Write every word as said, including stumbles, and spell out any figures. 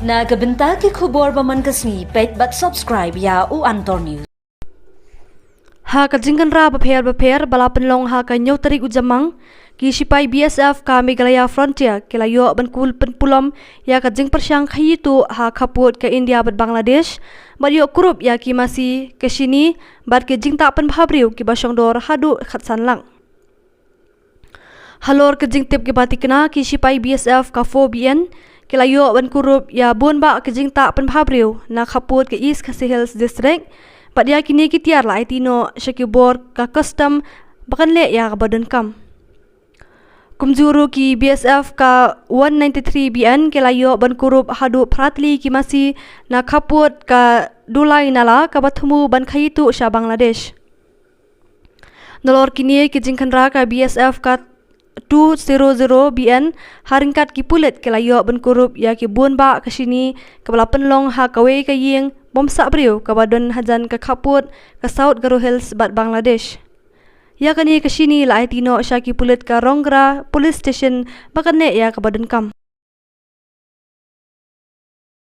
Na ka bynta ki khubor ba man ka sngi, peit bad subscribe ïa u Antor News. Ha ka jingkynra bapher bapher ba la pynlong ha ka hynñiew tarik u Jymmang, ki shipai B S F ka Meghalaya Frontier ki la ïoh ban kul pynpulom ïa ka jingpyrshang khaïi tuh ha khappud ka India bad Bangladesh, bad ïoh kurup ïa ki masi ka shini bad ki jingtah pynbha briew kiba shongdor haduh khatsan lak. Halor ka jingtip kiba tikna, ki shipai B S F ka four B N ki la ïoh ban kurup ïa bun bah ki jingtah pynbha briew na khappud ka East Khasi Hills District, bad ïa kine ki tiar la aiti noh sha ki bor ka custom ba kan leh ïa kaba donkam. Kumjuh ruh ki B S F ka one ninety-three B N ki la ïoh ban kurup haduh phra tylli ki masi na khappud ka Dulai Nala kaba thmu ban khaïi tuh sha Bangladesh. Nalor kine ki jingkynra, ka B S F ka two zero zero B N ha ryngkat ki pulit ki la ïoh ban kurup ïa ki bun bah ka shini kaba la pynlong ha kawei ka ïing bym sah briew kaba don hajan ka khappud ka South Garo Hills bad Bangladesh. Ïa kane ka shini la aiti noh sha ki pulit ka Ronggra Police Station ba kan leh ïa kaba donkam.